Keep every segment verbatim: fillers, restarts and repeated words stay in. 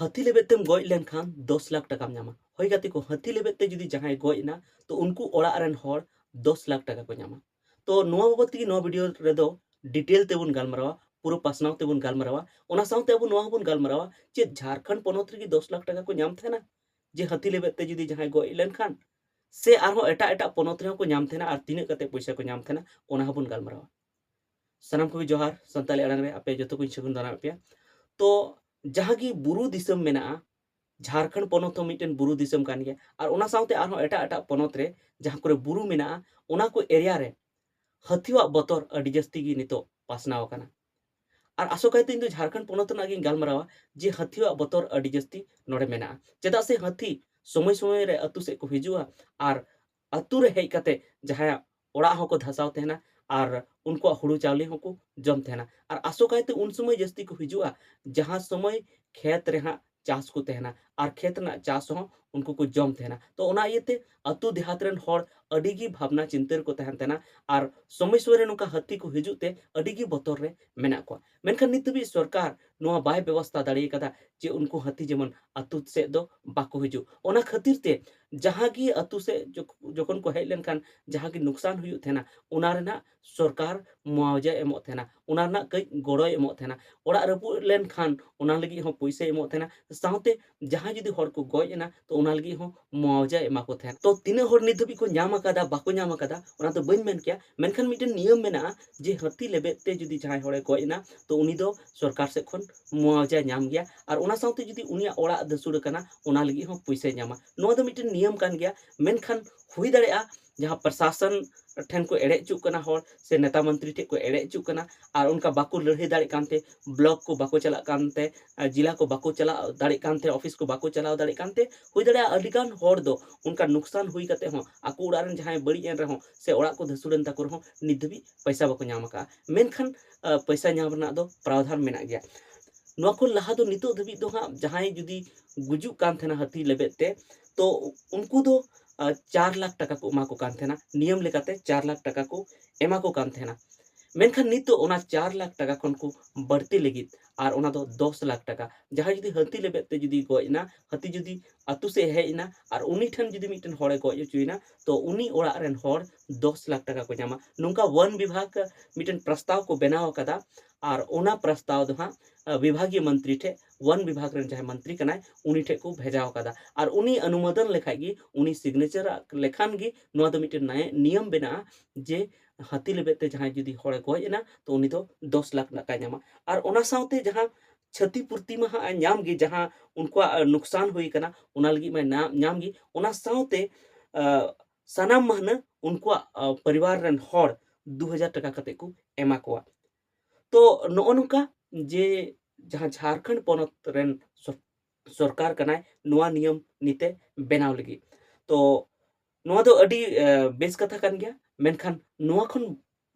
ᱦᱟᱹᱛᱤ ᱞᱮᱵᱮᱫ ᱛᱮᱢ ᱜᱚᱡ ᱞᱮᱱᱠᱷᱟᱱ ᱫᱚᱥ ᱞᱟᱠᱷ ᱴᱟᱠᱟᱢ ᱧᱟᱢᱟ᱾ ᱦᱳᱭ ᱜᱟᱛᱮ ᱠᱚ, ᱦᱟᱹᱛᱤ ᱞᱮᱵᱮᱫ ᱛᱮ ᱡᱩᱫᱤ ᱡᱟᱦᱟᱸᱭ ᱜᱚᱡ ᱮᱱᱟ, ᱛᱚ ᱩᱱᱠᱩ ᱚᱲᱟᱜ ᱨᱮᱱ ᱦᱚᱲ ᱫᱚᱥ ᱞᱟᱠᱷ ᱴᱟᱠᱟ ᱠᱚ ᱧᱟᱢᱟ᱾ ᱛᱚ ᱱᱚᱣᱟ ᱵᱟᱵᱚᱫ ᱛᱮᱜᱮ ᱱᱚᱣᱟ ᱵᱷᱤᱰᱤᱭᱳ ᱨᱮᱫᱚ ᱰᱤᱴᱮᱞ ᱛᱮᱵᱚᱱ ᱜᱟᱞᱢᱟᱨᱟᱣᱟ, ᱯᱩᱨᱟᱹ ᱯᱟᱥᱱᱟᱣ ᱛᱮᱵᱚᱱ ᱜᱟᱞᱢᱟᱨᱟᱣᱟ᱾ ᱚᱱᱟ ᱥᱟᱶᱛᱮ ᱟᱵᱚ ᱱᱚᱣᱟ ᱦᱚᱸᱵᱚᱱ ᱜᱟᱞᱢᱟᱨᱟᱣᱟ, ᱪᱮᱫ ᱡᱷᱟᱲᱠᱷᱚᱸᱰ ᱯᱚᱱᱚᱛ ᱨᱮᱜᱮ ᱫᱚᱥ ᱞᱟᱠᱷ ᱴᱟᱠᱟ ᱠᱚ ᱧᱟᱢ ᱛᱟᱦᱮᱱᱟ ᱡᱮ ᱦᱟᱹᱛᱤ ᱞᱮᱵᱮᱫ ᱛᱮ ᱡᱩᱫᱤ ᱡᱟᱦᱟᱸᱭ ᱜᱚᱡ ᱞᱮᱱᱠᱷᱟᱱ? ᱥᱮ ᱟᱨᱦᱚᱸ ᱮᱴᱟᱜ ᱮᱴᱟᱜ ᱯᱚᱱᱚᱛ ᱨᱮᱦᱚᱸ ᱠᱚ ᱧᱟᱢ ᱛᱟᱦᱮᱱᱟ, ᱟᱨ ᱛᱤᱱᱟᱹᱜ ᱠᱟᱛᱮ ᱯᱚᱭᱥᱟ ᱠᱚ ᱧᱟᱢ ᱛᱟᱦᱮᱱᱟ, ᱚᱱᱟ ᱦᱚᱸᱵᱚᱱ ᱜᱟᱞᱢᱟᱨᱟᱣᱟ᱾ ᱥᱟᱱᱟᱢ ᱠᱚᱜᱮ ᱡᱚᱦᱟᱨ, ᱥᱟᱱᱛᱟᱲᱤ ᱟᱲᱟᱝ ᱨᱮ ᱟᱯᱮ ᱡᱚᱛᱚ ᱠᱚᱧ ᱥᱟᱹᱜᱩᱱ ᱫᱟᱨᱟᱢᱮᱫ ᱯᱮᱭᱟ᱾ ᱛᱚ ᱡᱟᱦᱟᱸ ᱜᱮ ᱵᱩᱨᱩ ᱫᱤᱥᱚᱢ ᱢᱮᱱᱟᱜᱼᱟ, ᱡᱷᱟᱲᱠᱷᱚᱸᱰ ᱯᱚᱱᱚᱛ ᱦᱚᱸ ᱢᱤᱫᱴᱮᱱ ᱵᱩᱨᱩ ᱫᱤᱥᱚᱢ ᱠᱟᱱ ᱜᱮᱭᱟ, ᱟᱨ ᱚᱱᱟ ᱥᱟᱶᱛᱮ ᱟᱨᱦᱚᱸ ᱮᱴᱟᱜ ᱮᱴᱟᱜ ᱯᱚᱱᱚᱛ ᱨᱮ ᱡᱟᱦᱟᱸ ᱠᱚᱨᱮ ᱵᱩᱨᱩ ᱢᱮᱱᱟᱜᱼᱟ, ᱚᱱᱟ ᱠᱚ ᱮᱨᱤᱭᱟ ᱨᱮ ᱦᱟᱹᱛᱤᱣᱟᱜ ᱵᱚᱛᱚᱨ ᱟᱹᱰᱤ ᱡᱟᱹᱥᱛᱤ ᱜᱮ ᱱᱤᱛᱚᱜ ᱯᱟᱥᱱᱟᱣ ᱟᱠᱟᱱᱟ᱾ ᱟᱨ ᱟᱥᱚᱠᱟᱭᱛᱮ ᱤᱧ ᱫᱚ ᱡᱷᱟᱲᱠᱷᱚᱸᱰ ᱯᱚᱱᱚᱛ ᱨᱮᱱᱟᱜ ᱜᱤᱧ ᱜᱟᱞᱢᱟᱨᱟᱣᱟ ᱡᱮ ᱦᱟᱹᱛᱤᱣᱟᱜ ᱵᱚᱛᱚᱨ ᱟᱹᱰᱤ ᱡᱟᱹᱥᱛᱤ ᱱᱚᱰᱮ ᱢᱮᱱᱟᱜᱼᱟ᱾ ᱪᱮᱫᱟᱜ ᱥᱮ ᱦᱟᱹᱛᱤ ᱥᱚᱢᱚᱭ ᱥᱚᱢᱚᱭ ᱨᱮ ᱟᱹᱛᱩ ᱥᱮᱫ ᱠᱚ ᱦᱤᱡᱩᱜᱼᱟ ᱟᱨ ᱟᱹᱛᱩ ᱨᱮ ᱦᱮᱡ ᱠᱟᱛᱮ ᱡᱟᱦᱟᱸᱭᱟᱜ ᱚᱲᱟᱜ ᱦᱚᱸᱠᱚ ᱫᱷᱟᱥᱟᱣ ᱛᱟᱦᱮᱱᱟ ᱟᱨ ᱩᱱᱠᱩᱣᱟᱜ ᱦᱩᱲᱩ ᱪᱟᱣᱞᱮ ᱦᱚᱸᱠᱚ ᱡᱚᱢ ᱛᱟᱦᱮᱱᱟ᱾ ᱟᱨ ᱟᱥᱚᱠᱟᱭᱛᱮ ᱩᱱ ᱥᱚᱢᱚᱭ ᱡᱟᱹᱥᱛᱤ ᱠᱚ ᱦᱤᱡᱩᱜᱼᱟ, ᱡᱟᱦᱟᱸ ᱥᱚᱢᱚᱭ ᱠᱷᱮᱛ ᱨᱮ ᱦᱟᱸᱜ ᱪᱟᱥ ᱠᱚ ᱛᱟᱦᱮᱱᱟ ᱟᱨ ᱠᱷᱮᱛ ᱨᱮᱱᱟᱜ ᱪᱟᱥ ᱦᱚᱸ ᱩᱱᱠᱩ ᱠᱚ ᱡᱚᱢ ᱛᱟᱦᱮᱱᱟ᱾ ᱛᱚ ᱚᱱᱟ ᱤᱭᱟᱹᱛᱮ ᱟᱹᱛᱩ ᱫᱮᱦᱟᱛ ᱨᱮᱱ ᱦᱚᱲ ᱟᱹᱰᱤ ᱜᱮ ᱵᱷᱟᱵᱽᱱᱟ ᱪᱤᱱᱛᱟᱹ ᱨᱮᱠᱚ ᱛᱟᱦᱮᱱ ᱛᱟᱦᱮᱱᱟ ᱟᱨ ᱥᱚᱢᱚᱭ ᱥᱚᱢᱚᱭ ᱨᱮ ᱱᱚᱝᱠᱟ ᱦᱟᱹᱛᱤ ᱠᱚ ᱦᱤᱡᱩᱜ ᱛᱮ ᱟᱹᱰᱤ ᱜᱮ ᱵᱚᱛᱚᱨ ᱨᱮ ᱢᱮᱱᱟᱜ ᱠᱚᱣᱟ᱾ ᱢᱮᱱᱠᱷᱟᱱ ᱱᱤᱛ ᱫᱷᱟᱹᱵᱤᱡ ᱥᱚᱨᱠᱟᱨ ᱱᱚᱣᱟ ᱵᱟᱭ ᱵᱮᱵᱚᱥᱛᱷᱟ ᱫᱟᱲᱮ ᱟᱠᱟᱫᱟ ᱡᱮ ᱩᱱᱠᱩ ᱦᱟᱹᱛᱤ ᱡᱮᱢᱚᱱ ᱟᱹᱛᱩ ᱥᱮᱫ ᱫᱚ ᱵᱟᱠᱚ ᱦᱤᱡᱩᱜ᱾ ᱚᱱᱟ ᱠᱷᱟᱹᱛᱤᱨ ᱛᱮ ᱡᱟᱦᱟᱸ ᱜᱮ ᱟᱹᱛᱩ ᱥᱮᱫ ᱡᱚᱠ-, ᱡᱚᱠᱷᱚᱱ ᱠᱚ ᱦᱮᱡ ᱞᱮᱱᱠᱷᱟᱱ ᱡᱟᱦᱟᱸ ᱜᱮ ᱱᱩᱠᱥᱟᱱ ᱦᱩᱭᱩᱜ ᱛᱟᱦᱮᱱᱟ, ᱚᱱᱟ ᱨᱮᱱᱟᱜ ᱥᱚᱨᱠᱟᱨ ᱢᱩᱟᱣᱡᱟᱭ ᱮᱢᱚᱜ ᱛᱟᱦᱮᱱᱟ, ᱚᱱᱟ ᱨᱮᱱᱟᱜ ᱠᱟᱹᱡ ᱜᱚᱲᱚᱭ ᱮᱢᱚᱜ ᱛᱟᱦᱮᱱᱟ᱾ ᱚᱲᱟᱜ ᱨᱟᱹᱯᱩᱫ ᱞᱮᱱᱠᱷᱟᱱ ᱚᱱᱟ ᱞᱟᱹᱜᱤᱫ ᱦᱚᱸ ᱯᱚᱭᱥᱟᱭ ᱮᱢᱚᱜ ᱛᱟᱦᱮᱱᱟ, ᱥᱟᱶᱛᱮ ᱡᱟᱦᱟᱸᱭ ᱡᱩᱫᱤ ᱦᱚᱲ ᱠᱚ ᱜᱚᱡ ᱮᱱᱟ, ᱛᱚ ᱚᱱᱟ ᱞᱟᱹᱜᱤᱫ ᱦᱚᱸ ᱢᱩᱟᱣᱡᱟᱭ ᱮᱢᱟ ᱠᱚ ᱛᱟᱦᱮᱱᱟ᱾ ᱛᱚ ᱛᱤᱱᱟᱹᱜ ᱦᱚᱲ ᱱᱤᱛ ᱫᱷᱟᱹᱵᱤᱡ ᱠᱚ ᱧᱟᱢ ᱟᱠᱟᱫᱟ, ᱵᱟᱠᱚ ᱧᱟᱢ ᱟᱠᱟᱫᱟ, ᱚᱱᱟ ᱫᱚ ᱵᱟᱹᱧ ᱢᱮᱱ ᱠᱮᱭᱟ, ᱢᱮᱱᱠᱷᱟᱱ ᱢᱤᱫᱴᱮᱱ ᱱᱤᱭᱚᱢ ᱢᱮᱱᱟᱜᱼᱟ ᱡᱮ ᱦᱟᱹᱛᱤ ᱞᱮᱵᱮᱫ ᱛᱮ ᱡᱩᱫᱤ ᱡᱟᱦᱟᱸᱭ ᱦᱚᱲᱮ ᱜᱚᱡ ᱮᱱᱟ, ᱛᱚ ᱩᱱᱤ ᱫᱚ ᱥᱚᱨᱠᱟᱨ ᱥᱮᱫ ᱠᱷᱚᱱ ᱢᱩᱟᱣᱡᱟᱭ ᱧᱟᱢ ᱜᱮᱭᱟ, ᱟᱨ ᱚᱱᱟ ᱥᱟᱶᱛᱮ ᱡᱩᱫᱤ ᱩᱱᱤᱭᱟᱜ ᱚᱲᱟᱜ ᱫᱷᱟᱹᱥᱩᱲ ᱟᱠᱟᱱᱟ, ᱚᱱᱟ ᱞᱟᱹᱜᱤᱫ ᱦᱚᱸ ᱯᱚᱭᱥᱟᱭ ᱧᱟᱢᱟ᱾ ᱱᱚᱣᱟ ᱫᱚ ᱢᱤᱫᱴᱮᱱ ᱱᱤᱭᱚᱢ ᱠᱟᱱ ᱜᱮᱭᱟ᱾ ᱢᱮᱱᱠᱷᱟᱱ ᱦᱩᱭ ᱫᱟᱲᱮᱭᱟᱜᱼᱟ ᱡᱟᱦᱟᱸ ᱯᱨᱚᱥᱟᱥᱚᱱ ᱴᱷᱮᱱ ᱠᱚ ᱮᱲᱮ ᱦᱚᱪᱚᱜ ᱠᱟᱱᱟ ᱦᱚᱲ, ᱥᱮ ᱱᱮᱛᱟ ᱢᱚᱱᱛᱨᱤ ᱴᱷᱮᱱ ᱠᱚ ᱮᱲᱮ ᱦᱚᱪᱚᱜ ᱠᱟᱱᱟ, ᱟᱨ ᱚᱱᱠᱟ ᱵᱟᱠᱚ ᱞᱟᱹᱲᱦᱟᱹᱭ ᱫᱟᱲᱮᱭᱟᱜ ᱠᱟᱱᱛᱮ, ᱵᱞᱚᱠ ᱠᱚ ᱵᱟᱠᱚ ᱪᱟᱞᱟᱜ ᱠᱟᱱᱛᱮ, ᱟᱨ ᱡᱮᱞᱟ ᱠᱚ ᱵᱟᱠᱚ ᱪᱟᱞᱟᱣ ᱫᱟᱲᱮᱭᱟᱜ ᱠᱟᱱᱛᱮ, ᱚᱯᱷᱤᱥ ᱠᱚ ᱵᱟᱠᱚ ᱪᱟᱞᱟᱣ ᱫᱟᱲᱮᱭᱟᱜ ᱠᱟᱱᱛᱮ, ᱦᱩᱭ ᱫᱟᱲᱮᱭᱟᱜᱼᱟ ᱟᱹᱰᱤᱜᱟᱱ ᱦᱚᱲ ᱫᱚ ᱚᱱᱠᱟ ᱱᱩᱠᱥᱟᱱ ᱦᱩᱭ ᱠᱟᱛᱮ ᱦᱚᱸ, ᱟᱠᱚ ᱚᱲᱟᱜ ᱨᱮᱱ ᱡᱟᱦᱟᱸᱭ ᱵᱟᱹᱲᱤᱡ ᱮᱱ ᱨᱮᱦᱚᱸ ᱥᱮ ᱚᱲᱟᱜ ᱠᱚ ᱫᱷᱟᱹᱥᱩᱲᱮᱱ ᱛᱟᱠᱚ ᱨᱮᱦᱚᱸ, ᱱᱤᱛ ᱫᱷᱟᱹᱵᱤᱡ ᱯᱚᱭᱥᱟ ᱵᱟᱠᱚ ᱧᱟᱢ ᱟᱠᱟᱫᱼᱟ᱾ ᱢᱮᱱᱠᱷᱟᱱ ᱟᱸ, ᱯᱚᱭᱥᱟ ᱧᱟᱢ ᱨᱮᱱᱟᱜ ᱫᱚ ᱯᱨᱟᱣᱫᱷᱟᱱ ᱢᱮᱱᱟᱜ ᱜᱮᱭᱟ᱾ ᱱᱚᱣᱟ ᱠᱷᱚᱱ ᱞᱟᱦᱟ ᱫᱚ ᱱᱤᱛᱚᱜ ᱫᱷᱟᱹᱵᱤᱡ ᱫᱚ ᱦᱟᱸᱜ ᱡᱟᱦᱟᱸᱭ ᱡᱩᱫᱤ ᱜᱩᱡᱩᱜ ᱠᱟᱱ ᱛᱟᱦᱮᱱᱟ ᱦᱟᱹᱛᱤ ᱞᱮᱵᱮᱫ ᱛᱮ, ᱛᱚ ᱩᱱᱠᱩ ᱫᱚ, ᱟᱸ, ᱪᱟᱨ ᱞᱟᱠᱷ ᱴᱟᱠᱟ ᱠᱚ ᱮᱢᱟ ᱠᱚ ᱠᱟᱱ ᱛᱟᱦᱮᱱᱟ, ᱱᱤᱭᱚᱢ ᱞᱮᱠᱟᱛᱮ ᱪᱟᱨ ᱞᱟᱠᱷ ᱴᱟᱠᱟ ᱠᱚ ᱮᱢᱟ ᱠᱚ ᱠᱟᱱ ᱛᱟᱦᱮᱱᱟ᱾ ᱢᱮᱱᱠᱷᱟᱱ ᱱᱤᱛᱚᱜ ᱚᱱᱟ ᱪᱟᱨ ᱞᱟᱠᱷ ᱴᱟᱠᱟ ᱠᱷᱚᱱ ᱠᱚ ᱵᱟᱹᱲᱛᱤ ᱞᱟᱹᱜᱤᱫ, ᱟᱨ ᱚᱱᱟ ᱫᱚ ᱫᱚᱥ ᱞᱟᱠᱷ ᱴᱟᱠᱟ᱾ ᱡᱟᱦᱟᱸᱭ ᱡᱩᱫᱤ ᱦᱟᱹᱛᱤ ᱞᱮᱵᱮᱫ ᱛᱮ ᱡᱩᱫᱤ ᱜᱚᱡ ᱮᱱᱟ, ᱦᱟᱹᱛᱤ ᱡᱩᱫᱤ ᱟᱹᱛᱩ ᱥᱮᱫ ᱦᱮᱡ ᱮᱱᱟ ᱟᱨ ᱩᱱᱤ ᱴᱷᱮᱱ ᱡᱩᱫᱤ ᱢᱤᱫᱴᱮᱱ ᱦᱚᱲᱮ ᱜᱚᱡ ᱦᱚᱪᱚᱭᱮᱱᱟ, ᱛᱚ ᱩᱱᱤ ᱚᱲᱟᱜ ᱨᱮᱱ ᱦᱚᱲ ᱫᱚᱥ ᱞᱟᱠᱷ ᱴᱟᱠᱟ ᱠᱚ ᱧᱟᱢᱟ᱾ ᱱᱚᱝᱠᱟ ᱵᱚᱱ ᱵᱤᱵᱷᱟᱜᱽ ᱢᱤᱫᱴᱮᱱ ᱯᱨᱚᱥᱛᱟᱵ ᱠᱚ ᱵᱮᱱᱟᱣ ᱟᱠᱟᱫᱟ, ᱟᱨ ᱚᱱᱟ ᱯᱨᱚᱥᱛᱟᱵ ᱫᱚ ᱦᱟᱸᱜ ᱵᱤᱵᱷᱟᱜᱤᱭᱚ ᱢᱚᱱᱛᱨᱤ ᱴᱷᱮᱱ, ᱵᱚᱱ ᱵᱤᱵᱷᱟᱜᱽ ᱨᱮᱱ ᱡᱟᱦᱟᱸᱭ ᱢᱚᱱᱛᱨᱤ ᱠᱟᱱᱟᱭ, ᱩᱱᱤ ᱴᱷᱮᱱ ᱠᱚ ᱵᱷᱮᱡᱟᱣ ᱟᱠᱟᱫᱟ᱾ ᱟᱨ ᱩᱱᱤ ᱚᱱᱩᱢᱳᱫᱚᱱ ᱞᱮᱠᱷᱟᱡ ᱜᱮ, ᱩᱱᱤ ᱥᱤᱜᱽᱱᱮᱪᱟᱨ ᱞᱮᱠᱷᱟᱱ ᱜᱮ ᱱᱚᱣᱟ ᱫᱚ ᱢᱤᱫᱴᱮᱱ ᱱᱟᱭ-, ᱱᱤᱭᱚᱢ ᱵᱮᱱᱟᱜᱼᱟ ᱡᱮ ᱦᱟᱹᱛᱤ ᱞᱮᱵᱮᱫ ᱛᱮ ᱡᱟᱦᱟᱸᱭ ᱡᱩᱫᱤ ᱦᱚᱲᱮ ᱜᱚᱡ ᱮᱱᱟ, ᱛᱚ ᱩᱱᱤ ᱫᱚ ᱫᱚᱥ ᱞᱟᱠᱷ ᱴᱟᱠᱟᱭ ᱧᱟᱢᱟ᱾ ᱟᱨ ᱚᱱᱟ ᱥᱟᱶᱛᱮ ᱡᱟᱦᱟᱸ ᱪᱷᱟᱹᱛᱤ ᱯᱩᱨᱛᱤ ᱢᱟ ᱦᱟᱸᱜ ᱮ ᱧᱟᱢ ᱜᱮ, ᱡᱟᱦᱟᱸ ᱩᱱᱠᱩᱣᱟᱜ, ᱟᱸ, ᱱᱩᱠᱥᱟᱱ ᱦᱩᱭ ᱠᱟᱱᱟ, ᱚᱱᱟ ᱞᱟᱹᱜᱤᱫ ᱢᱟᱭ ᱧᱟᱢ, ᱧᱟᱢ ᱜᱮ᱾ ᱚᱱᱟ ᱥᱟᱶᱛᱮ, ᱟᱸ, ᱥᱟᱱᱟᱢ ᱢᱟᱹᱦᱱᱟᱹ ᱩᱱᱠᱩᱣᱟᱜ, ᱟᱸ, ᱯᱚᱨᱤᱵᱟᱨ ᱨᱮᱱ ᱦᱚᱲ ᱫᱩ ᱦᱟᱡᱟᱨ ᱴᱟᱠᱟ ᱠᱟᱛᱮ ᱠᱚ ᱮᱢᱟ ᱠᱚᱣᱟ᱾ ᱛᱚ ᱱᱚᱜᱼᱚ ᱱᱚᱝᱠᱟ ᱡᱮ ᱡᱟᱦᱟᱸ ᱡᱷᱟᱲᱠᱷᱚᱸᱰ ᱯᱚᱱᱚᱛ ᱨᱮᱱ ᱥᱚᱨ-, ᱥᱚᱨᱠᱟᱨ ᱠᱟᱱᱟᱭ ᱱᱚᱣᱟ ᱱᱤᱭᱚᱢ ᱱᱤᱛᱮ ᱵᱮᱱᱟᱣ ᱞᱟᱹᱜᱤᱫ᱾ ᱛᱚ ᱱᱚᱣᱟ ᱫᱚ ᱟᱹᱰᱤ, ᱮ, ᱵᱮᱥ ᱠᱟᱛᱷᱟ ᱠᱟᱱ ᱜᱮᱭᱟ, ᱢᱮᱱᱠᱷᱟᱱ ᱱᱚᱣᱟ ᱠᱷᱚᱱ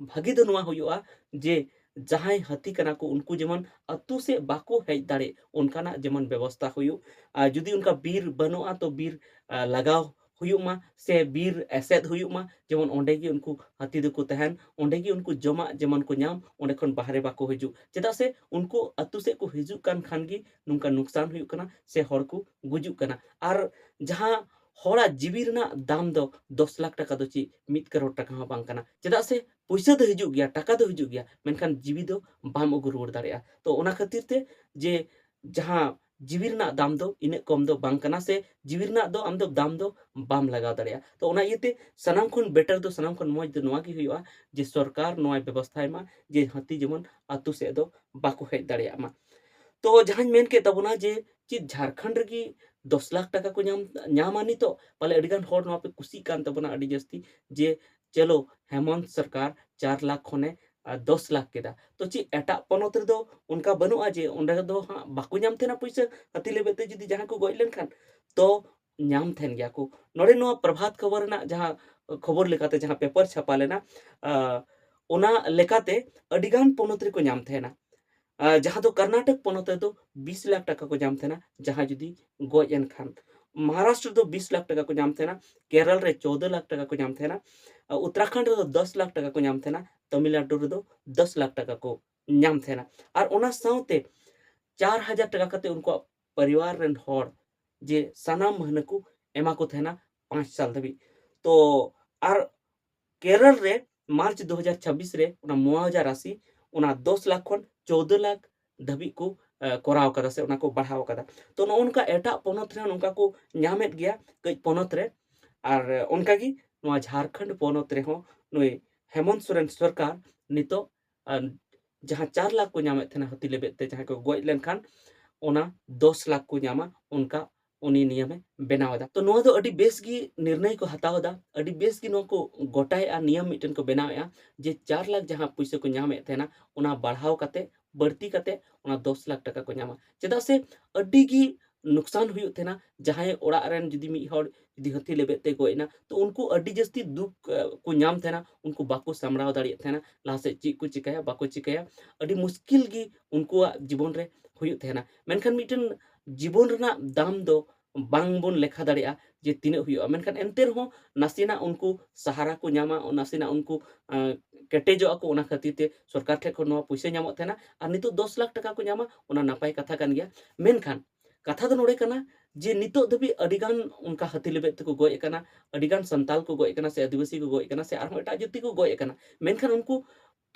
ᱵᱷᱟᱹᱜᱤ ᱫᱚ ᱱᱚᱣᱟ ᱦᱩᱭᱩᱜᱼᱟ ᱡᱮ ᱡᱟᱦᱟᱸᱭ ᱦᱟᱹᱛᱤ ᱠᱟᱱᱟ ᱠᱚ, ᱩᱱᱠᱩ ᱡᱮᱢᱚᱱ ᱟᱹᱛᱩ ᱥᱮᱫ ᱵᱟᱠᱚ ᱦᱮᱡ ᱫᱟᱲᱮᱜ, ᱚᱱᱠᱟᱱᱟᱜ ᱡᱮᱢᱚᱱ ᱵᱮᱵᱚᱥᱛᱷᱟ ᱦᱩᱭᱩᱜ᱾ ᱟᱨ ᱡᱩᱫᱤ ᱚᱱᱠᱟ ᱵᱤᱨ ᱵᱟᱹᱱᱩᱜᱼᱟ, ᱛᱚ ᱵᱤᱨ, ᱟ, ᱞᱟᱜᱟᱣ ᱦᱩᱭᱩᱜ ᱢᱟ ᱥᱮ ᱵᱤᱨ ᱮᱥᱮᱫ ᱦᱩᱭᱩᱜ ᱢᱟ, ᱡᱮᱢᱚᱱ ᱚᱸᱰᱮ ᱜᱮ ᱩᱱᱠᱩ ᱦᱟᱹᱛᱤ ᱫᱚᱠᱚ ᱛᱟᱦᱮᱱ, ᱚᱸᱰᱮ ᱜᱮ ᱩᱱᱠᱩ ᱡᱚᱢᱟᱜ ᱡᱮᱢᱚᱱ ᱠᱚ ᱧᱟᱢ, ᱚᱸᱰᱮ ᱠᱷᱚᱱ ᱵᱟᱦᱨᱮ ᱵᱟᱠᱚ ᱦᱤᱡᱩᱜ᱾ ᱪᱮᱫᱟᱜ ᱥᱮ ᱩᱱᱠᱩ ᱟᱹᱛᱩ ᱥᱮᱫ ᱠᱚ ᱦᱤᱡᱩᱜ ᱠᱟᱱ ᱠᱷᱟᱱ ᱜᱮ ᱱᱚᱝᱠᱟ ᱱᱩᱠᱥᱟᱱ ᱦᱩᱭᱩᱜ ᱠᱟᱱᱟ ᱥᱮ ᱦᱚᱲ ᱠᱚ ᱜᱩᱡᱩᱜ ᱠᱟᱱᱟ᱾ ᱟᱨ ᱡᱟᱦᱟᱸ ᱦᱚᱲᱟᱜ ᱡᱤᱣᱤ ᱨᱮᱱᱟᱜ ᱫᱟᱢ ᱫᱚ ᱫᱚᱥ ᱞᱟᱠᱷ ᱴᱟᱠᱟ ᱫᱚ ᱪᱮᱫ ᱢᱤᱫ ᱠᱟᱨᱳᱲ ᱴᱟᱠᱟ ᱦᱚᱸ ᱵᱟᱝ ᱠᱟᱱᱟ᱾ ᱪᱮᱫᱟᱜ ᱥᱮ ᱯᱩᱭᱥᱟᱹ ᱫᱚ ᱦᱤᱡᱩᱜ ᱜᱮᱭᱟ, ᱴᱟᱠᱟ ᱫᱚ ᱦᱤᱡᱩᱜ ᱜᱮᱭᱟ, ᱢᱮᱱᱠᱷᱟᱱ ᱡᱤᱣᱤ ᱫᱚ ᱵᱟᱢ ᱟᱹᱜᱩ ᱨᱩᱣᱟᱹᱲ ᱫᱟᱲᱮᱭᱟᱜᱼᱟ᱾ ᱛᱚ ᱚᱱᱟ ᱠᱷᱟᱹᱛᱤᱨ ᱛᱮ ᱡᱮ ᱡᱟᱦᱟᱸ ᱡᱤᱣᱤ ᱨᱮᱱᱟᱜ ᱫᱟᱢ ᱫᱚ ᱤᱱᱟᱹᱜ ᱠᱚᱢ ᱫᱚ ᱵᱟᱝ ᱠᱟᱱᱟ, ᱥᱮ ᱡᱤᱣᱤ ᱨᱮᱱᱟᱜ ᱫᱚ ᱟᱢ ᱫᱚ ᱫᱟᱢ ᱫᱚ ᱵᱟᱢ ᱞᱟᱜᱟᱣ ᱫᱟᱲᱮᱭᱟᱜᱼᱟ᱾ ᱛᱚ ᱚᱱᱟ ᱤᱭᱟᱹᱛᱮ ᱥᱟᱱᱟᱢ ᱠᱷᱚᱱ ᱵᱮᱴᱟᱨ ᱫᱚ, ᱥᱟᱱᱟᱢ ᱠᱷᱚᱱ ᱢᱚᱡᱽ ᱫᱚ ᱱᱚᱣᱟ ᱜᱮ ᱦᱩᱭᱩᱜᱼᱟ ᱡᱮ ᱥᱚᱨᱠᱟᱨ ᱱᱚᱣᱟᱭ ᱵᱮᱵᱚᱥᱛᱷᱟᱭ ᱢᱟ ᱡᱮ ᱦᱟᱹᱛᱤ ᱡᱮᱢᱚᱱ ᱟᱹᱛᱩ ᱥᱮᱫ ᱫᱚ ᱵᱟᱠᱚ ᱦᱮᱡ ᱫᱟᱲᱮᱭᱟᱜ ᱢᱟ᱾ ᱛᱚ ᱡᱟᱦᱟᱸᱧ ᱢᱮᱱ ᱠᱮᱫ ᱛᱟᱵᱚᱱᱟ ᱡᱮ ᱪᱮᱫ ᱡᱷᱟᱲᱠᱷᱚᱸᱰ ᱨᱮᱜᱮ ᱫᱚᱥ ᱞᱟᱠᱷ ᱴᱟᱠᱟ ᱠᱚ ᱧᱟᱢ, ᱧᱟᱢᱟ ᱱᱤᱛᱚᱜ? ᱯᱟᱞᱮ ᱟᱹᱰᱤ ᱜᱟᱱ ᱦᱚᱲ ᱱᱚᱣᱟ ᱯᱮ ᱠᱩᱥᱤᱜ ᱠᱟᱱ ᱛᱟᱵᱚᱱᱟ ᱟᱹᱰᱤ ᱡᱟᱹᱥᱛᱤ ᱡᱮ ᱪᱚᱞᱚ ᱦᱮᱢᱚᱱᱛ ᱥᱚᱨᱠᱟᱨ ᱪᱟᱨ ᱞᱟᱠᱷ ᱠᱷᱚᱱᱮ, ᱟ, ᱫᱚᱥ ᱞᱟᱠᱷ ᱠᱮᱫᱟ᱾ ᱛᱚ ᱪᱮᱫ ᱮᱴᱟᱜ ᱯᱚᱱᱚᱛ ᱨᱮᱫᱚ ᱚᱱᱠᱟ ᱵᱟᱹᱱᱩᱜᱼᱟ ᱡᱮ ᱚᱸᱰᱮ ᱫᱚ ᱦᱟᱸᱜ ᱵᱟᱠᱚ ᱧᱟᱢ ᱛᱟᱦᱮᱱᱟ ᱯᱩᱭᱥᱟᱹ ᱦᱟᱹᱛᱤ ᱞᱮᱵᱮᱫ ᱛᱮ ᱡᱩᱫᱤ ᱡᱟᱦᱟᱸᱭ ᱠᱚ ᱜᱚᱡ ᱞᱮᱱᱠᱷᱟᱱ? ᱛᱚ ᱧᱟᱢ ᱛᱟᱦᱮᱱ ᱜᱮᱭᱟ ᱠᱚ᱾ ᱱᱚᱰᱮ ᱱᱚᱣᱟ ᱯᱨᱚᱵᱷᱟᱛ ᱠᱷᱚᱵᱚᱨ ᱨᱮᱱᱟᱜ ᱡᱟᱦᱟᱸ ᱠᱷᱚᱵᱚᱨ ᱞᱮᱠᱟᱛᱮ ᱡᱟᱦᱟᱸ ᱯᱮᱯᱟᱨ ᱪᱷᱟᱯᱟ ᱞᱮᱱᱟ, ᱟ, ᱚᱱᱟ ᱞᱮᱠᱟᱛᱮ ᱟᱹᱰᱤ ᱜᱟᱱ ᱯᱚᱱᱚᱛ ᱨᱮᱠᱚ ᱧᱟᱢ ᱛᱟᱦᱮᱱᱟ᱾ ᱟ, ᱡᱟᱦᱟᱸ ᱫᱚ ᱠᱚᱨᱱᱟᱴᱚᱠ ᱯᱚᱱᱚᱛ ᱨᱮᱫᱚ ᱵᱤᱥ ᱞᱟᱠᱷ ᱴᱟᱠᱟ ᱠᱚ ᱧᱟᱢ ᱛᱟᱦᱮᱱᱟ ᱡᱟᱦᱟᱸᱭ ᱡᱩᱫᱤ ᱜᱚᱡ ᱮᱱ ᱠᱷᱟᱱ᱾ ᱢᱚᱦᱟᱨᱟᱥᱴᱨᱚ ᱨᱮᱫᱚ ᱵᱤᱥ ᱞᱟᱠᱷ ᱴᱟᱠᱟ ᱠᱚ ᱧᱟᱢ ᱛᱟᱦᱮᱱᱟ, ᱠᱮᱨᱟᱞ ᱨᱮ ᱪᱳᱫᱽᱫᱚ ᱞᱟᱠᱷ ᱴᱟᱠᱟ ᱠᱚ ᱧᱟᱢ ᱛᱟᱦᱮᱱᱟ, ᱟᱨ ᱩᱛᱛᱚᱨᱟᱠᱷᱚᱸᱰ ᱨᱮᱫᱚ ᱫᱚᱥ ᱞᱟᱠᱷ ᱴᱟᱠᱟ ᱠᱚ ᱧᱟᱢ ᱛᱟᱦᱮᱱᱟ, ᱛᱟᱢᱤᱞᱱᱟᱰᱩ ᱨᱮᱫᱚ ᱫᱚᱥ ᱞᱟᱠᱷ ᱴᱟᱠᱟ ᱠᱚ ᱧᱟᱢ ᱛᱟᱦᱮᱱᱟ᱾ ᱟᱨ ᱚᱱᱟ ᱥᱟᱶᱛᱮ ᱪᱟᱨ ᱦᱟᱡᱟᱨ ᱴᱟᱠᱟ ᱠᱟᱛᱮ ᱩᱱᱠᱩᱣᱟᱜ ᱯᱚᱨᱤᱵᱟᱨ ᱨᱮᱱ ᱦᱚᱲ ᱡᱮ ᱥᱟᱱᱟᱢ ᱢᱟᱹᱦᱱᱟᱹ ᱠᱚ ᱮᱢᱟ ᱠᱚ ᱛᱟᱦᱮᱱᱟ ᱯᱟᱸᱪ ᱥᱟᱞ ᱫᱷᱟᱹᱵᱤᱡ᱾ ᱛᱚ ᱟᱨ ᱠᱮᱨᱚᱞ ᱨᱮ ᱢᱟᱨᱪ ᱫᱩ ᱦᱟᱡᱟᱨ ᱪᱷᱟᱵᱵᱤᱥ ᱨᱮ ᱚᱱᱟ ᱢᱩᱣᱟᱣᱡᱟ ᱨᱟᱥᱤ ᱚᱱᱟ ᱫᱚᱥ ᱞᱟᱠᱷ ᱠᱷᱚᱱ ᱪᱳᱫᱽᱫᱚ ᱞᱟᱠᱷ ᱫᱷᱟᱹᱵᱤᱡ ᱠᱚ, ᱮ, ᱠᱚᱨᱟᱣ ᱠᱟᱫᱟ ᱥᱮ ᱚᱱᱟ ᱠᱚ ᱵᱟᱲᱦᱟᱣ ᱠᱟᱫᱟ᱾ ᱛᱚ ᱱᱚᱜᱼᱚ ᱱᱚᱝᱠᱟ ᱮᱴᱟᱜ ᱯᱚᱱᱚᱛ ᱨᱮᱦᱚᱸ ᱱᱚᱝᱠᱟ ᱠᱚ ᱧᱟᱢᱮᱫ ᱜᱮᱭᱟ ᱠᱟᱹᱡ ᱯᱚᱱᱚᱛ ᱨᱮ᱾ ᱟᱨ ᱚᱱᱠᱟᱜᱮ ᱱᱚᱣᱟ ᱡᱷᱟᱲᱠᱷᱚᱸᱰ ᱯᱚᱱᱚᱛ ᱨᱮᱦᱚᱸ ᱱᱩᱭ ᱦᱮᱢᱚᱱᱛ ᱥᱚᱨᱮᱱ ᱥᱚᱨᱠᱟᱨ ᱱᱤᱛᱚᱜ, ᱟᱨ ᱡᱟᱦᱟᱸ ᱪᱟᱨ ᱞᱟᱠᱷ ᱠᱚ ᱧᱟᱢᱮᱫ ᱛᱟᱦᱮᱱᱟ ᱦᱟᱹᱛᱤ ᱞᱮᱵᱮᱫ ᱛᱮ ᱡᱟᱦᱟᱸᱭ ᱠᱚ ᱜᱚᱡ ᱞᱮᱱᱠᱷᱟᱱ, ᱚᱱᱟ ᱫᱚᱥ ᱞᱟᱠᱷ ᱠᱚ ᱧᱟᱢᱟ, ᱚᱱᱠᱟ ᱩᱱᱤ ᱱᱤᱭᱚᱢᱮ ᱵᱮᱱᱟᱣ ᱮᱫᱟ᱾ ᱛᱚ ᱱᱚᱣᱟ ᱫᱚ ᱟᱹᱰᱤ ᱵᱮᱥ ᱜᱮ ᱱᱤᱨᱱᱚᱭ ᱠᱚ ᱦᱟᱛᱟᱣ ᱮᱫᱟ, ᱟᱹᱰᱤ ᱵᱮᱥ ᱜᱮ ᱱᱚᱣᱟ ᱠᱚ ᱜᱚᱴᱟᱭᱮᱫᱼᱟ, ᱱᱤᱭᱚᱢ ᱢᱤᱫᱴᱮᱱ ᱠᱚ ᱵᱮᱱᱟᱣᱮᱫᱼᱟ ᱡᱮ ᱪᱟᱨ ᱞᱟᱠᱷ ᱡᱟᱦᱟᱸ ᱯᱩᱭᱥᱟᱹ ᱠᱚ ᱧᱟᱢᱮᱫ ᱛᱟᱦᱮᱱᱟ, ᱚᱱᱟ ᱵᱟᱲᱦᱟᱣ ᱠᱟᱛᱮ, ᱵᱟᱹᱲᱛᱤ ᱠᱟᱛᱮ ᱚᱱᱟ ᱫᱚᱥ ᱞᱟᱠᱷ ᱴᱟᱠᱟ ᱠᱚ ᱧᱟᱢᱟ᱾ ᱪᱮᱫᱟᱜ ᱥᱮ ᱟᱹᱰᱤ ᱜᱮ ᱱᱩᱠᱥᱟᱱ ᱦᱩᱭᱩᱜ ᱛᱟᱦᱮᱱᱟ᱾ ᱡᱟᱦᱟᱸᱭ ᱚᱲᱟᱜ ᱨᱮᱱ ᱡᱩᱫᱤ ᱢᱤᱫ ᱦᱚᱲ ᱡᱩᱫᱤ ᱦᱟᱹᱛᱤ ᱞᱮᱵᱮᱫ ᱛᱮ ᱜᱚᱡ ᱮᱱᱟ, ᱛᱚ ᱩᱱᱠᱩ ᱟᱹᱰᱤ ᱡᱟᱹᱥᱛᱤ ᱫᱩᱠ, ᱮ, ᱠᱚ ᱧᱟᱢ ᱛᱟᱦᱮᱱᱟ, ᱩᱱᱠᱩ ᱵᱟᱠᱚ ᱥᱟᱢᱵᱲᱟᱣ ᱫᱟᱲᱮᱭᱟᱜ ᱛᱟᱦᱮᱱᱟ, ᱞᱟᱦᱟ ᱥᱮᱫ ᱪᱮᱫ ᱠᱚ ᱪᱤᱠᱟᱹᱭᱟ, ᱵᱟᱠᱚ ᱪᱤᱠᱟᱹᱭᱟ, ᱟᱹᱰᱤ ᱢᱩᱥᱠᱤᱞ ᱜᱮ ᱩᱱᱠᱩᱣᱟᱜ ᱡᱤᱵᱚᱱ ᱨᱮ ᱦᱩᱭᱩᱜ ᱛᱟᱦᱮᱱᱟ᱾ ᱢᱮᱱᱠᱷᱟᱱ ᱢᱤᱫᱴᱮᱱ ᱡᱤᱵᱚᱱ ᱨᱮᱱᱟᱜ ᱫᱟᱢ ᱫᱚ ᱵᱟᱝ ᱵᱚᱱ ᱞᱮᱠᱷᱟ ᱫᱟᱲᱮᱭᱟᱜᱼᱟ ᱡᱮ ᱛᱤᱱᱟᱹᱜ ᱦᱩᱭᱩᱜᱼᱟ, ᱢᱮᱱᱠᱷᱟᱱ ᱮᱱᱛᱮ ᱨᱮᱦᱚᱸ ᱱᱟᱥᱮᱱᱟᱜ ᱩᱱᱠᱩ ᱥᱟᱦᱟᱨᱟ ᱠᱚ ᱧᱟᱢᱟ, ᱱᱟᱥᱮᱱᱟᱜ ᱩᱱᱠᱩ, ᱟᱸ, ᱠᱮᱴᱮᱡᱚᱜ ᱟᱠᱚ, ᱚᱱᱟ ᱠᱷᱟᱹᱛᱤᱨ ᱛᱮ ᱥᱚᱨᱠᱟᱨ ᱴᱷᱮᱱ ᱠᱷᱚᱱ ᱱᱚᱣᱟ ᱯᱩᱭᱥᱟᱹ ᱧᱟᱢᱚᱜ ᱛᱟᱦᱮᱱᱟ᱾ ᱟᱨ ᱱᱤᱛᱚᱜ ᱫᱚᱥ ᱞᱟᱠᱷ ᱴᱟᱠᱟ ᱠᱚ ᱧᱟᱢᱟ, ᱚᱱᱟ ᱱᱟᱯᱟᱭ ᱠᱟᱛᱷᱟ ᱠᱟᱱ ᱜᱮᱭᱟ᱾ ᱢᱮᱱᱠᱷᱟᱱ ᱠᱟᱛᱷᱟ ᱫᱚ ᱱᱚᱰᱮ ᱠᱟᱱᱟ ᱡᱮ ᱱᱤᱛᱚᱜ ᱫᱷᱟᱹᱵᱤᱡ ᱟᱹᱰᱤᱜᱟᱱ ᱚᱱᱠᱟ ᱦᱟᱹᱛᱤ ᱞᱮᱵᱮᱫ ᱛᱮᱠᱚ ᱜᱚᱡ ᱟᱠᱟᱱᱟ, ᱟᱹᱰᱤᱜᱟᱱ ᱥᱟᱱᱛᱟᱞ ᱠᱚ ᱜᱚᱡ ᱟᱠᱟᱱᱟ, ᱥᱮ ᱟᱹᱫᱤᱵᱟᱹᱥᱤ ᱠᱚ ᱜᱚᱡ ᱟᱠᱟᱱᱟ, ᱥᱮ ᱟᱨᱦᱚᱸ ᱮᱴᱟᱜ ᱡᱟᱹᱛᱤ ᱠᱚ ᱜᱚᱡ ᱟᱠᱟᱱᱟ, ᱢᱮᱱᱠᱷᱟᱱ ᱩᱱᱠᱩ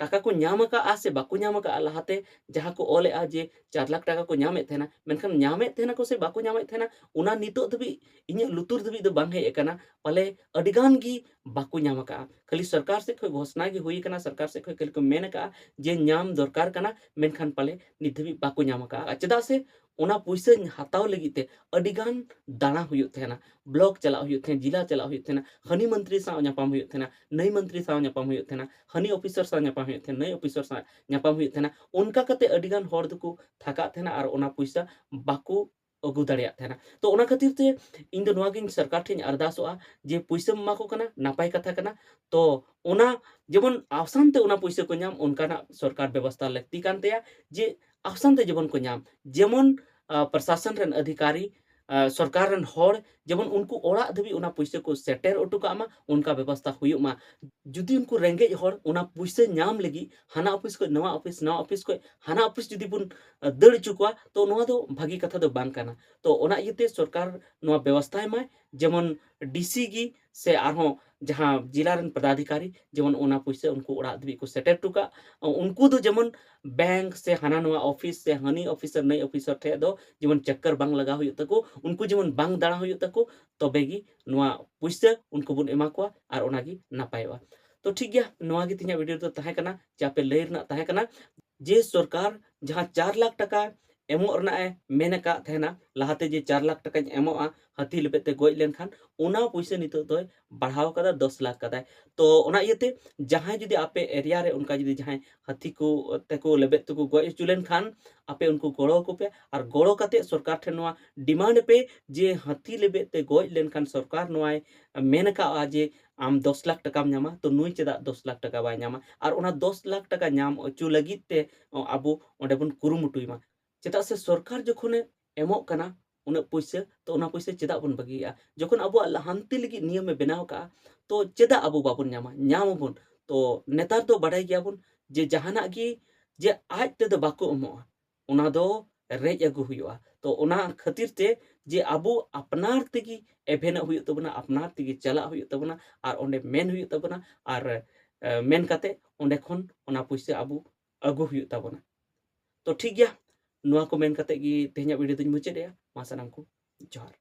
ᱴᱟᱠᱟ ᱠᱚ ᱧᱟᱢ ᱟᱠᱟᱫᱼᱟ ᱥᱮ ᱵᱟᱠᱚ ᱧᱟᱢ ᱟᱠᱟᱫᱼᱟ, ᱞᱟᱦᱟᱛᱮ ᱡᱟᱦᱟᱸ ᱠᱚ ᱚᱞᱮᱜᱼᱟ ᱡᱮ ᱪᱟᱨ ᱞᱟᱠᱷ ᱴᱟᱠᱟ ᱠᱚ ᱧᱟᱢᱮᱫ ᱛᱟᱦᱮᱱᱟ, ᱢᱮᱱᱠᱷᱟᱱ ᱧᱟᱢᱮᱫ ᱛᱟᱦᱮᱱᱟ ᱠᱚ ᱥᱮ ᱵᱟᱠᱚ ᱧᱟᱢᱮᱫ ᱛᱟᱦᱮᱱᱟ, ᱚᱱᱟ ᱱᱤᱛᱚᱜ ᱫᱷᱟᱹᱵᱤᱡ ᱤᱧᱟᱹᱜ ᱞᱩᱛᱩᱨ ᱫᱷᱟᱹᱵᱤᱡ ᱫᱚ ᱵᱟᱝ ᱦᱮᱡ ᱟᱠᱟᱱᱟ᱾ ᱯᱟᱞᱮ ᱟᱹᱰᱤᱜᱟᱱ ᱜᱮ ᱵᱟᱠᱚ ᱧᱟᱢ ᱟᱠᱟᱫᱼᱟ᱾ ᱠᱷᱟᱹᱞᱤ ᱥᱚᱨᱠᱟᱨ ᱥᱮᱫ ᱠᱷᱚᱱ ᱜᱷᱳᱥᱱᱟ ᱜᱮ ᱦᱩᱭ ᱟᱠᱟᱱᱟ, ᱥᱚᱨᱠᱟᱨ ᱥᱮᱫ ᱠᱷᱚᱱ ᱠᱷᱟᱹᱞᱤ ᱠᱚ ᱢᱮᱱ ᱟᱠᱟᱫᱼᱟ ᱡᱮ ᱧᱟᱢ ᱫᱚᱨᱠᱟᱨ ᱠᱟᱱᱟ, ᱢᱮᱱᱠᱷᱟᱱ ᱯᱟᱞᱮ ᱱᱤᱛ ᱫᱷᱟᱹᱵᱤᱡ ᱵᱟᱠᱚ ᱧᱟᱢ ᱟᱠᱟᱫᱼᱟ᱾ ᱪᱮᱫᱟᱜ ᱥᱮ ᱚᱱᱟ ᱯᱩᱭᱥᱟᱹ ᱦᱟᱛᱟᱣ ᱞᱟᱹᱜᱤᱫ ᱛᱮ ᱟᱹᱰᱤᱜᱟᱱ ᱫᱟᱬᱟ ᱦᱩᱭᱩᱜ ᱛᱟᱦᱮᱱᱟ, ᱵᱞᱚᱠ ᱪᱟᱞᱟᱜ ᱦᱩᱭᱩᱜ ᱛᱟᱦᱮᱱᱟ, ᱡᱮᱞᱟ ᱪᱟᱞᱟᱜ ᱦᱩᱭᱩᱜ ᱛᱟᱦᱮᱱᱟ, ᱦᱟᱹᱱᱤ ᱢᱚᱱᱛᱨᱤ ᱥᱟᱶ ᱧᱟᱯᱟᱢ ᱦᱩᱭᱩᱜ ᱛᱟᱦᱮᱱᱟ, ᱱᱟᱹᱭ ᱢᱚᱱᱛᱨᱤ ᱥᱟᱶ ᱧᱟᱯᱟᱢ ᱦᱩᱭᱩᱜ ᱛᱟᱦᱮᱱᱟ, ᱦᱟᱹᱱᱤ ᱚᱯᱷᱤᱥᱟᱨ ᱥᱟᱶ ᱧᱟᱯᱟᱢ ᱦᱩᱭᱩᱜ ᱛᱟᱦᱮᱱᱟ, ᱱᱟᱹᱭ ᱚᱯᱷᱤᱥᱟᱨ ᱥᱟᱶ ᱧᱟᱯᱟᱢ ᱦᱩᱭᱩᱜ ᱛᱟᱦᱮᱱᱟ᱾ ᱚᱱᱠᱟ ᱠᱟᱛᱮ ᱟᱹᱰᱤᱜᱟᱱ ᱦᱚᱲ ᱫᱚᱠᱚ ᱛᱷᱟᱠᱟᱜ ᱛᱟᱦᱮᱱᱟ ᱟᱨ ᱚᱱᱟ ᱯᱩᱭᱥᱟᱹ ᱵᱟᱠᱚ ᱟᱹᱜᱩ ᱫᱟᱲᱮᱭᱟᱜ ᱛᱟᱦᱮᱱᱟ᱾ ᱛᱚ ᱚᱱᱟ ᱠᱷᱟᱹᱛᱤᱨ ᱛᱮ ᱤᱧ ᱫᱚ ᱱᱚᱣᱟ ᱜᱤᱧ ᱥᱚᱨᱠᱟᱨ ᱴᱷᱮᱱ ᱤᱧ ᱟᱨᱫᱟᱥᱚᱜᱼᱟ ᱡᱮ ᱯᱩᱭᱥᱟᱹᱢ ᱮᱢᱟ ᱠᱚ ᱠᱟᱱᱟ, ᱱᱟᱯᱟᱭ ᱠᱟᱛᱷᱟ ᱠᱟᱱᱟ᱾ ᱛᱚ ᱚᱱᱟ ᱡᱮᱢᱚᱱ ᱟᱥᱟᱱ ᱛᱮ ᱚᱱᱟ ᱯᱩᱭᱥᱟᱹ ᱠᱚ ᱧᱟᱢ, ᱚᱱᱠᱟᱱᱟᱜ ᱥᱚᱨᱠᱟᱨ ᱵᱮᱵᱚᱥᱛᱷᱟ ᱞᱟᱹᱠᱛᱤ ᱠᱟᱱ ᱛᱟᱭᱟ ᱡᱮ ᱟᱥᱟᱱ ᱛᱮ ᱡᱮᱢᱚᱱ ᱠᱚ ᱧᱟᱢ᱾ ᱡᱮᱢᱚᱱ, ᱟ, ᱯᱨᱚᱥᱟᱥᱚᱱ ᱨᱮᱱ ᱚᱫᱷᱤᱠᱟᱨᱤ, ᱥᱚᱨᱠᱟᱨ ᱨᱮᱱ ᱦᱚᱲ ᱡᱮᱢᱚᱱ ᱩᱱᱠᱩ ᱚᱲᱟᱜ ᱫᱷᱟᱹᱵᱤᱡ ᱚᱱᱟ ᱯᱩᱭᱥᱟᱹ ᱠᱚ ᱥᱮᱴᱮᱨ ᱦᱚᱴᱚ ᱠᱟᱜ ᱢᱟ, ᱚᱱᱠᱟ ᱵᱮᱵᱚᱥᱛᱷᱟ ᱦᱩᱭᱩᱜ ᱢᱟ᱾ ᱡᱩᱫᱤ ᱩᱱᱠᱩ ᱨᱮᱸᱜᱮᱡ ᱦᱚᱲ ᱚᱱᱟ ᱯᱩᱭᱥᱟᱹ ᱧᱟᱢ ᱞᱟᱹᱜᱤᱫ ᱦᱟᱱᱟ ᱚᱯᱷᱤᱥ ᱠᱷᱚᱱ ᱱᱚᱣᱟ ᱚᱯᱷᱤᱥ, ᱱᱚᱣᱟ ᱚᱯᱷᱤᱥ ᱠᱷᱚᱱ ᱦᱟᱱᱟ ᱚᱯᱷᱤᱥ ᱡᱩᱫᱤ ᱵᱚᱱ ᱫᱟᱹᱲ ᱦᱚᱪᱚ ᱠᱚᱣᱟ, ᱛᱚ ᱱᱚᱣᱟ ᱫᱚ ᱵᱷᱟᱹᱜᱤ ᱠᱟᱛᱷᱟ ᱫᱚ ᱵᱟᱝ ᱠᱟᱱᱟ᱾ ᱛᱚ ᱚᱱᱟ ᱤᱭᱟᱹᱛᱮ ᱥᱚᱨᱠᱟᱨ ᱱᱚᱣᱟ ᱵᱮᱵᱚᱥᱛᱷᱟᱭ ᱢᱟᱭ, ᱡᱮᱢᱚᱱ ᱰᱤᱥᱤ ᱜᱮ ᱥᱮ ᱟᱨᱦᱚᱸ ᱡᱟᱦᱟᱸ ᱡᱮᱞᱟ ᱨᱮᱱ ᱯᱚᱫᱟᱫᱷᱤᱠᱟᱨᱤ ᱡᱮᱢᱚᱱ ᱚᱱᱟ ᱯᱩᱭᱥᱟᱹ ᱩᱱᱠᱩ ᱚᱲᱟᱜ ᱫᱷᱟᱹᱵᱤᱡ ᱠᱚ ᱥᱮᱴᱮᱨ ᱦᱚᱴᱚ ᱠᱟᱜ, ᱩᱱᱠᱩ ᱫᱚ ᱡᱮᱢᱚᱱ ᱵᱮᱝᱠ ᱥᱮ ᱦᱟᱱᱟ ᱱᱚᱣᱟ ᱚᱯᱷᱤᱥ ᱥᱮ ᱦᱟᱹᱱᱤ ᱚᱯᱷᱤᱥᱟᱨ ᱱᱟᱹᱭ ᱚᱯᱷᱤᱥᱟᱨ ᱴᱷᱮᱱ ᱫᱚ ᱡᱮᱢᱚᱱ ᱪᱟᱠᱠᱟᱨ ᱵᱟᱝ ᱞᱟᱜᱟᱣ ᱦᱩᱭᱩᱜ ᱛᱟᱠᱚ, ᱩᱱᱠᱩ ᱡᱮᱢᱚᱱ ᱵᱟᱝ ᱫᱟᱬᱟ ᱦᱩᱭᱩᱜ ᱛᱟᱠᱚ, ᱛᱚᱵᱮ ᱜᱮ ᱱᱚᱣᱟ ᱯᱩᱭᱥᱟᱹ ᱩᱱᱠᱩ ᱵᱚᱱ ᱮᱢᱟ ᱠᱚᱣᱟ ᱟᱨ ᱚᱱᱟ ᱜᱮ ᱱᱟᱯᱟᱭᱚᱜᱼᱟ᱾ ᱛᱚ ᱴᱷᱤᱠ ᱜᱮᱭᱟ, ᱱᱚᱣᱟ ᱜᱮ ᱛᱮᱦᱮᱧᱟᱜ ᱵᱷᱤᱰᱤᱭᱳ ᱫᱚ ᱛᱟᱦᱮᱸ ᱠᱟᱱᱟ, ᱡᱮ ᱟᱯᱮ ᱞᱟᱹᱭ ᱨᱮᱱᱟᱜ ᱛᱟᱦᱮᱸ ᱠᱟᱱᱟ ᱡᱮ ᱥᱚᱨᱠᱟᱨ ᱡᱟᱦᱟᱸ ᱪᱟᱨ ᱞᱟᱠᱷ ᱴᱟᱠᱟ ᱮᱢᱚᱜ ᱨᱮᱱᱟᱜ ᱮ ᱢᱮᱱ ᱟᱠᱟᱫ ᱛᱟᱦᱮᱱᱟ, ᱞᱟᱦᱟᱛᱮ ᱡᱮ ᱪᱟᱨ ᱞᱟᱠᱷ ᱴᱟᱠᱟᱧ ᱮᱢᱚᱜᱼᱟ ᱦᱟᱹᱛᱤ ᱞᱮᱵᱮᱫ ᱛᱮ ᱜᱚᱡ ᱞᱮᱱᱠᱷᱟᱱ, ᱚᱱᱟ ᱯᱩᱭᱥᱟᱹ ᱱᱤᱛᱚᱜ ᱫᱚᱭ ᱵᱟᱲᱦᱟᱣ ᱠᱟᱫᱟ, ᱫᱚᱥ ᱞᱟᱠᱷ ᱠᱟᱫᱟᱭ᱾ ᱛᱚ ᱚᱱᱟ ᱤᱭᱟᱹᱛᱮ ᱡᱟᱦᱟᱸᱭ ᱡᱩᱫᱤ ᱟᱯᱮ ᱮᱨᱤᱭᱟ ᱨᱮ ᱚᱱᱠᱟ ᱡᱩᱫᱤ ᱡᱟᱦᱟᱸᱭ ᱦᱟᱹᱛᱤ ᱠᱚ ᱛᱮᱠᱚ ᱞᱮᱵᱮᱫ ᱛᱮᱠᱚ ᱜᱚᱡ ᱦᱚᱪᱚ ᱞᱮᱱᱠᱷᱟᱱ, ᱟᱯᱮ ᱩᱱᱠᱩ ᱜᱚᱲᱚ ᱟᱠᱚ ᱯᱮ ᱟᱨ ᱜᱚᱲᱚ ᱠᱟᱛᱮ ᱥᱚᱨᱠᱟᱨ ᱴᱷᱮᱱ ᱱᱚᱣᱟ ᱰᱤᱢᱟᱱᱰ ᱯᱮ ᱡᱮ ᱦᱟᱹᱛᱤ ᱞᱮᱵᱮᱫ ᱛᱮ ᱜᱚᱡ ᱞᱮᱱᱠᱷᱟᱱ ᱥᱚᱨᱠᱟᱨ ᱱᱚᱣᱟᱭ ᱢᱮᱱ ᱟᱠᱟᱫᱼᱟ ᱡᱮ ᱟᱢ ᱫᱚᱥ ᱞᱟᱠᱷ ᱴᱟᱠᱟᱢ ᱧᱟᱢᱟ, ᱛᱚ ᱱᱩᱭ ᱪᱮᱫᱟᱜ ᱫᱚᱥ ᱞᱟᱠᱷ ᱴᱟᱠᱟ ᱵᱟᱭ ᱧᱟᱢᱟ? ᱟᱨ ᱚᱱᱟ ᱫᱚᱥ ᱞᱟᱠᱷ ᱴᱟᱠᱟ ᱧᱟᱢ ᱦᱚᱪᱚ ᱞᱟᱹᱜᱤᱫ ᱛᱮ ᱟᱵᱚ ᱚᱸᱰᱮ ᱵᱚᱱ ᱠᱩᱨᱩᱢᱩᱴᱩᱭ ᱢᱟ᱾ ᱪᱮᱫᱟᱜ ᱥᱮ ᱥᱚᱨᱠᱟᱨ ᱡᱚᱠᱷᱚᱱᱮ ᱮᱢᱚᱜ ᱠᱟᱱᱟ ᱩᱱᱟᱹᱜ ᱯᱩᱭᱥᱟᱹ, ᱛᱚ ᱚᱱᱟ ᱯᱩᱭᱥᱟᱹ ᱪᱮᱫᱟᱜ ᱵᱚᱱ ᱵᱟᱹᱜᱤᱭᱮᱜᱼᱟ? ᱡᱚᱠᱷᱚᱱ ᱟᱵᱚᱣᱟᱜ ᱞᱟᱦᱟᱱᱛᱤ ᱞᱟᱹᱜᱤᱫ ᱱᱤᱭᱚᱢᱮ ᱵᱮᱱᱟᱣ ᱠᱟᱜᱼᱟ, ᱛᱚ ᱪᱮᱫᱟᱜ ᱟᱵᱚ ᱵᱟᱵᱚᱱ ᱧᱟᱢᱟ? ᱧᱟᱢ ᱟᱵᱚᱱ᱾ ᱛᱚ ᱱᱮᱛᱟᱨ ᱫᱚ ᱵᱟᱰᱟᱭ ᱜᱮᱭᱟᱵᱚᱱ ᱡᱮ ᱡᱟᱦᱟᱱᱟᱜ ᱜᱮ ᱡᱮ ᱟᱡ ᱛᱮᱫᱚ ᱵᱟᱠᱚ ᱮᱢᱚᱜᱼᱟ, ᱚᱱᱟ ᱫᱚ ᱨᱮᱡ ᱟᱹᱜᱩ ᱦᱩᱭᱩᱜᱼᱟ᱾ ᱛᱚ ᱚᱱᱟ ᱠᱷᱟᱹᱛᱤᱨ ᱛᱮ ᱡᱮ ᱟᱵᱚ ᱟᱯᱱᱟᱨ ᱛᱮᱜᱮ ᱮᱵᱷᱮᱱᱚᱜ ᱦᱩᱭᱩᱜ ᱛᱟᱵᱚᱱᱟ, ᱟᱯᱱᱟᱨ ᱛᱮᱜᱮ ᱪᱟᱞᱟᱜ ᱦᱩᱭᱩᱜ ᱛᱟᱵᱚᱱᱟ, ᱟᱨ ᱚᱸᱰᱮ ᱢᱮᱱ ᱦᱩᱭᱩᱜ ᱛᱟᱵᱚᱱᱟ, ᱟᱨ ᱮ, ᱢᱮᱱ ᱠᱟᱛᱮ ᱚᱸᱰᱮ ᱠᱷᱚᱱ ᱚᱱᱟ ᱯᱩᱭᱥᱟᱹ ᱟᱵᱚ ᱟᱹᱜᱩ ᱦᱩᱭᱩᱜ ᱛᱟᱵᱚᱱᱟ᱾ ᱛᱚ ᱴᱷᱤᱠ ᱜᱮᱭᱟ, ᱱᱚᱣᱟ ᱠᱚ ᱢᱮᱱ ᱠᱟᱛᱮ ᱜᱮ ᱛᱮᱦᱮᱧᱟᱜ ᱵᱷᱤᱰᱤᱭᱳ ᱫᱚᱧ ᱢᱩᱪᱟᱹᱫ ᱮᱜᱼᱟ᱾ ᱢᱟ ᱥᱟᱱᱟᱢ ᱠᱚ ᱡᱚᱦᱟᱨ᱾